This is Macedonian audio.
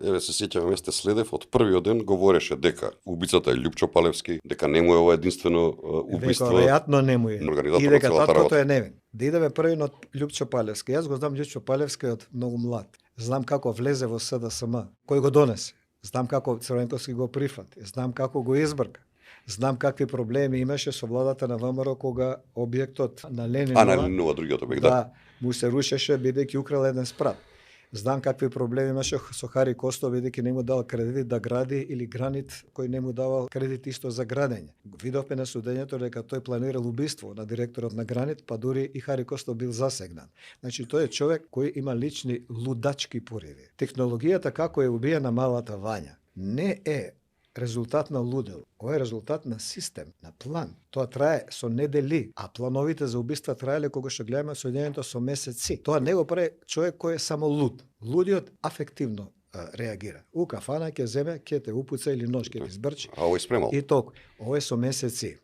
еве се сеќаваме, сте следев од првиот ден говореше дека убицата е Лјупчо Палевски, дека не му е ова единствено убиство. Дека веројатно не му е. И дека таткото е невин. Да идеме први од Лјупчо Палевски. Јас го знам Лјупчо Палевски од многу млад. Знам како влезе во СДСМ, кој го донесе. Знам како Црвенковски го прифати. Знам како го избрка. Знам какви проблеми имаше со владата на ВМРО кога објектот на Ленинова, на Ленинова другиот објект, да, му се рушеше бидејќи украл еден спрат. Знам какви проблеми имаше со Хари Костов бидејќи не му дал кредит да гради или Гранит кој не му давал кредит исто за градење. Видовме на судењето дека тој планирал убиство на директорот на Гранит, па дури и Хари Костов бил засегнат. Значи тој е човек кој има лични лудачки пориви. Технологијата како е убиена малата Вања не е резултат на лудел. Ова е резултат на систем, на план. Тоа трае со недели, а плановите за убиства траеле кога што гледаме судењето со месеци. Тоа не го прави човек кој е само луд. Лудиот афективно реагира. У кафана ќе земе, ќе те упуца или нож ќе ти збрчи. А овој спремал. И толку. Ова е со месеци.